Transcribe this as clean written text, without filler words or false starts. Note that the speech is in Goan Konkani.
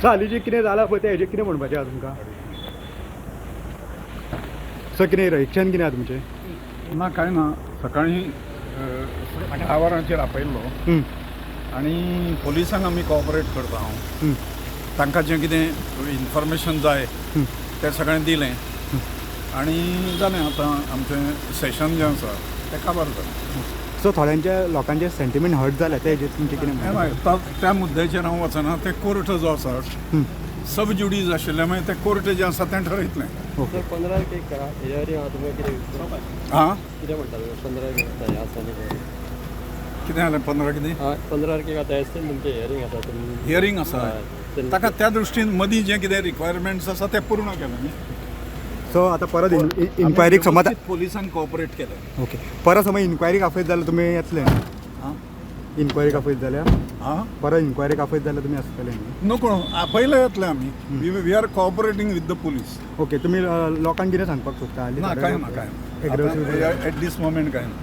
सो हालीं जें कितें जालां पळय तें हेजें कितें म्हणपाचें आहा तुमकां? सो कितें रिएक्शन कितें आहा तुमचें? ना, कांय ना. सकाळीं 10 वरांचेर आपयल्लो आनी पोलिसांक आमी कॉपरेट करता हांव. तांकां जें कितें इन्फॉर्मेशन जाय तें सगळें दिलें आनी जालें. आतां आमचें सेशन जें आसा तें काबार जालें. सो थोड्यांच्या लोकांचे सेंटिमेंट हर्ट जाले, ते हेजेर तुमचें कितें हें म्हणणें? पळय, त्या मुद्द्याचेर हांव वचना. तें कोर्ट जो आसा सब ज्युडीज आशिल्लें, मागीर तें कोर्ट जें आसा तें ठरयतलें. ओके. सर, 15 एक करा हियरींग आहा, तुमकां कितें आं? कितें म्हणटा तुमी? 15 हें आसा न्ही? कितें जालें 15 कितें? हय, 15 तारखेक आतां एस तुमचें हियरींग आसा तुमी. हियरींग आसा. हय, ताका त्या दृश्टीन मदीं जें कितें रिक्वायरमेंट्स आसा तें पूर्ण केलें न्ही. सो आतां परत इन्क्वायरीक समज व्यवस्थीत पोलिसांक कॉपरेट केलें. ओके, परत समज इन्क्वायरीक आपयत जाल्यार तुमी येतले? आं? इन्क्वायरीक आपयत जाल्यार? आं? परत इन्क्वायरीक आपयत जाल्यार तुमी आसतले न्ही? नको, आपयले येतले आमी. We are cooperating with the police. Okay, तुमी लोकांक कितें सांगपाक सोदता हालीं? ना, कांय ना, कांय Aggressive. ना. एट दीस मोमेंट कांय ना.